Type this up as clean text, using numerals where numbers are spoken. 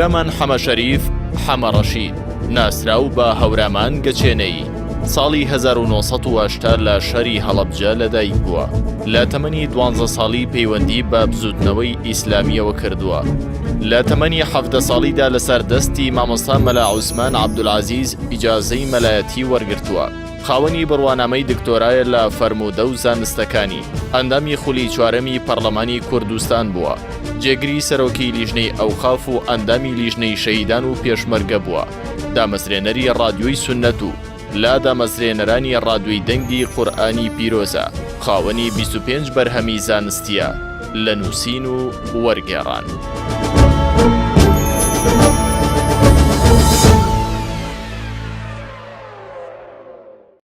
هەورامان حەمە شەریف حەمە ڕەشید ناسراو بە هەورامان گەچێنەیی ساڵی 1970 لە شاری هەڵەبجە لەدایک بووە لە تەمەنی دوانزە ساڵی پەیوەندی بە بزوتنەوەی ئیسلامیەوە کردووە لە تەمەنی 17 ساڵیدا لەسەر دەستی مامۆستا مەلا عوسمان عەبدولعەزیز ئیجازەی مەلایەتی وەرگرتووە. خاوەنی بڕوانامەی دکتۆرایە لە فەرموودە و زانستەکانی، ئەندامی خولی چوارەمی پەڕلەمانی کوردستان بووە، جێگری سەرۆکی لیژنەی ئەوقاف و ئەندامی لیژنەی شەهیدان و پێشمەرگە بووە، دامەزرێنەری ڕادیۆی سوننەت و لە دامەزرێنەرانی ڕادیۆی دەنگی قورئانی پیرۆزە، خاوەنی 25 بەرهەمی زانستییە لە نووسین و وەرگێڕان.